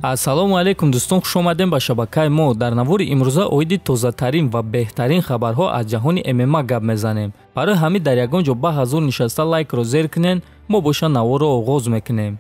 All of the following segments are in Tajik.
Ассалому алайкум дӯстон, хуш омадем ба шабакаи мо. Дар навори имрӯза оиди тозатарин ва беҳтарин хабарҳо аз ҷаҳони ММА гап мезанем. Барои ҳамин дар ягон ҷо ба ҳазур нишаста лайкро зер кунен, мо боша наворро оғоз мекунем.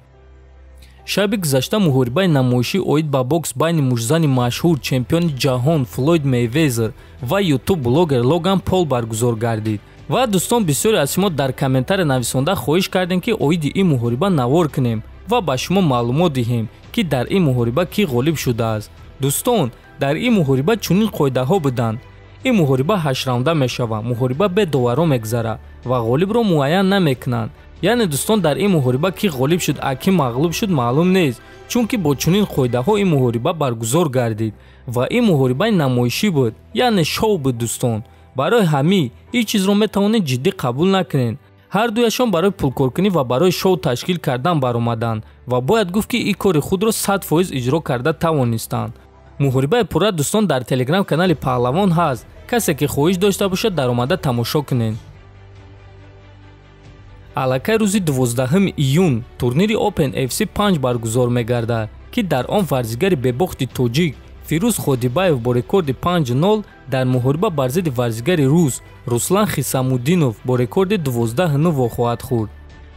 Шаби гузашта муҳорибаи намоишӣ оид ба бокс байни муштзани машҳур, чемпиони ҷаҳон Флойд Мейвезер ва ютуб-блогер Логан Пол баргузор гардид. Ва дӯстон, бисёре аз шумо дар комментария нависонда хоҳиш кардем, ки оиди ин муҳориба навор кунем ва ба шумо маълумот диҳем, ки дар ин муҳориба кӣ ғолиб шудааст. Дӯстон, дар ин муҳориба чунин қоидаҳо буданд. Ин муҳориба ҳаштраунда мешавад, муҳориба бе доваро мегузарад ва ғолибро муайян намекунанд. Яъне дӯстон, дар ин муҳориба кӣ ғолиб шуд, а кӣ мағлуб шуд маълум нест, чунки бо чунин қоидаҳо ин муҳориба баргузор гардид ва ин муҳорибаи намоишӣ буд, яъне шоу буд дӯстон. Барои ҳамин ин чизро метавонед ҷиддӣ қабул накунед. Ҳар дуяшон барои пулкоркунӣ ва барои шоу ташкил кардан баромаданд ва бояд гуфт, ки ин кори худро 100% иҷро карда тавонистанд. Муҳорибаи пурра дӯстон дар телеграм канали Паҳлавон ҳаст. Касе ки хоҳиш дошта бошад, даромада тамошо кунед. Аллакай рӯзи 12 июн турнири Open FC 5 баргузор мегардад, ки дар он варзигари бебохти тоҷик Фирӯз Ходибаев бо рекорди 5-0 дар муҳориба бар зидди варзигари рус Руслан Хисамуддинов бо рекорди 12-9 вохоҳад хӯрд.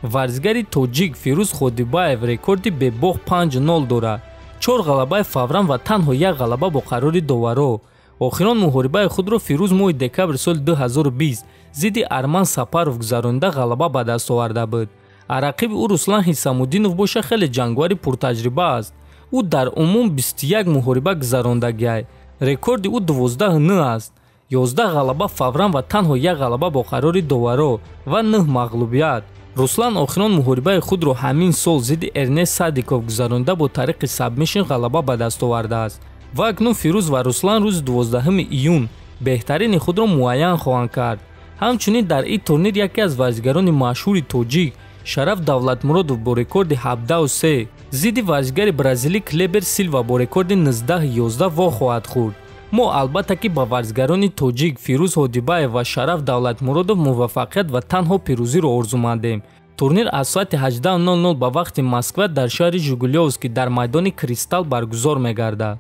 Варзигари тоҷик Фирӯз Ходибаев рекорди бебохт 5-0 дорад, 4 ғалабаи фавран ва танҳо як ғалаба бо қарори доваро. Охирон муҳорибаи худро Фирӯз моҳи декабри соли 2020 зидди Арман Сапаров гузаронида ғалаба ба даст оварда буд. Рақиби ӯ Руслан Ҳисамуддинов боша хеле ҷангвари пуртаҷриба аст. Ӯ дар умум 21 муҳориба гузарондагиай. Рекорди ӯ 12-9 аст, 11 ғалаба фавран ва танҳо як ғалаба бо қарори доваро ва 9 мағлубият. Руслан охирон муҳорибаи худро ҳамин сол зидди Эрнест Садиков гузаронида бо тариқи сабмишн ғалаба ба даст овардааст. Ва акнун Фирӯз ва Руслан рӯзи 12 июн беҳтарини худро муайян хоҳанд кард. Ҳамчунин дар ин турнир яке аз варзигарони машҳури тоҷик Шараф Давлатмуродов бо рекорди 17-3 зидди варзигари бразилӣ Клебер Силва бо рекорди 19-11 вохоҳад хӯрд. Мо албатта ки ба варзигарони тоҷик Фирӯз Ҳодибаев ва Шараф Давлатмуродов муваффақият ва танҳо пирӯзиро орзумандем. Турнир аз соати 18:00 ба вақти Москва дар шаҳри Жигулёвский дар майдони Кристалл баргузор мегардад.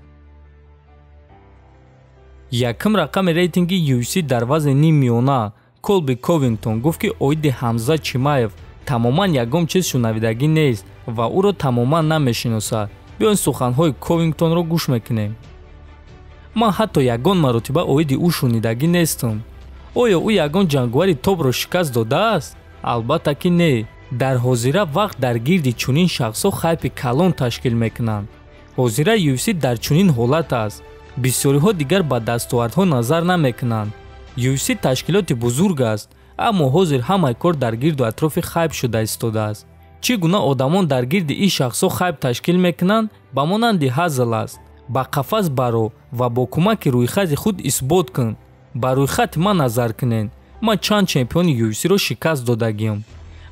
Якум рақами рейтинги UFC дар вазни ним миёна Колби Ковингтон гуфт, ки оиди Ҳамза Чимаев тамоман ягон чиз шунавидагӣ нест ва ӯро тамоман намешиносад. Биёин суханҳои Ковингтонро гӯш мекунем. Ман ҳатто ягон маротиба оиди ӯ шунидагӣ нестам. Оё ӯ ягон ҷангувари топро шикаст додааст? Албатта ки не. Дар ҳозира вақт дар гирди чунин шахсҳо хайпи калон ташкил мекунанд. Ҳозира UFC дар чунин ҳолат аст. Бисёриҳо дигар ба дастовардҳо назар намекунанд. UFC ташкилоти бузург аст, аммо ҳозир ҳамаи кор дар гирду атрофи хайп шуда истодааст. Чӣ гуна одамон дар гирди ин шахсҳо хайп ташкил мекунанд, ба монанди ҳазл аст. Ба қафас баро ва бо кӯмаки рӯйхати худ исбот кун. Ба рӯйхати ман назар кунед. Ман чанд чемпиони UFC-ро шикаст додагиам.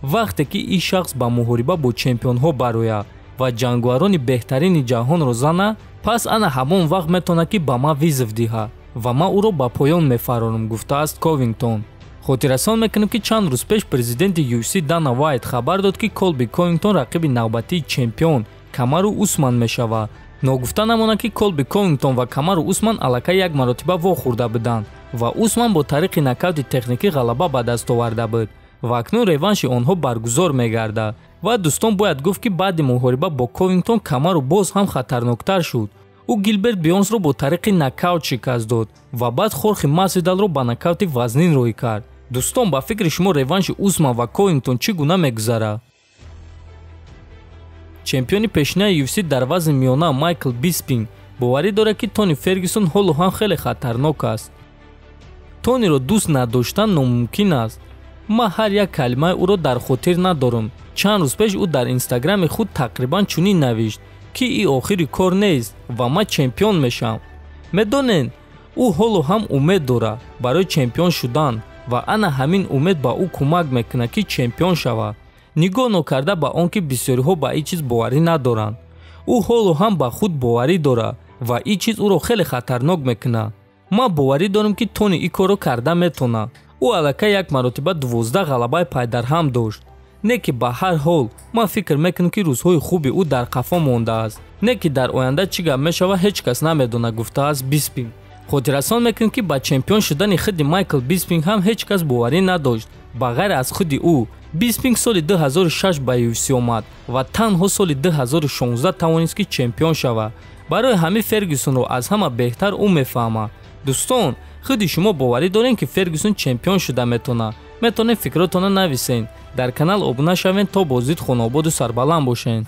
Вақте ки ин шахс ба муҳориба бо чемпионҳо барояд ва ҷангварони беҳтарини ҷаҳонро зана, пас ана ҳамон вақт метавонад, ки ба ман вызов диҳад ва ман ӯро ба поён мефарорам, гуфтааст Ковингтон. Хотиррасон мекунем, ки чанд рӯз пеш президенти UFC Дана Вайт хабар дод, ки Колби Ковингтон рақиби навбатии чемпион Камару Усман мешавад. Ногуфта намонад, ки Колби Ковингтон ва Камару Усман аллакай як маротиба вохӯрда буданд ва Усман бо тариқи нокаути техникӣ ғалаба ба даст оварда буд ва акнун реванши онҳо баргузор мегардад. Ва дӯстон, бояд гуфт, ки баъди муҳориба бо Ковингтон Камару боз ҳам хатарноктар шуд. Ӯ Гилберт Бионсро бо тариқи нокаут шикаст дод ва баъд Хорхе Масвидалро ба нокаути вазнин роҳӣ кард. Дӯстон, ба фикри шумо реванши Усман ва Ковингтон чӣ гуна мегузарад? Чемпиони пешинаи UFC дар вазни миёна Майкл Биспинг боварӣ дорад, ки Тони Фергюсон ҳоло ҳам хеле хатарнок аст. Тониро дӯст надоштан номумкин аст. Ман ҳар як калимаи ӯро дар хотир надорам. Чанд рӯз пеш ӯ дар инстаграми худ тақрибан чунин навишт, ки ин охири кор нест ва ман чемпион мешавам. Медонед, ӯ ҳоло ҳам умед дорад барои чемпион шудан ва ана ҳамин умед ба ӯ кӯмак мекунад, ки чемпион шавад. Нигоҳ нокарда ба он ки бисёриҳо ба ин чиз боварӣ надоранд. Ӯ ҳоло ҳам ба худ боварӣ дорад ва ин чиз ӯро хеле хатарнок мекунад. Ман боварӣ дорам, ки Тони ин корро карда метавонад. Ӯ аллакай як маротиба 12 ғалабаи пайдарҳам дошт. Не ки ба ҳар ҳол ман фикр мекунам, ки рӯзҳои хуби ӯ дар қафо мондааст. Не ки дар оянда чӣ гап мешавад, ҳеҷ кас намедонад, гуфтааст Биспинг. Хотиррасон мекунем, ки ба чемпион шудани худи Майкл Биспинг ҳам ҳеҷ кас боварӣ надошт, ба ғайр аз худи ӯ. Биспинг соли 2006 ба UFC омад ва танҳо соли 2016 тавонист, ки чемпион шавад. Барои ҳамин Фергюсонро аз ҳама беҳтар ӯ мефаҳмад. Дӯстон, худи шумо боварӣ дорем, ки Фергюсон чемпион шуда метавонад? Метавонед фикротонро нависед. Дар канал обуна шавед, то боздид хонаободу сарбаланд бошед.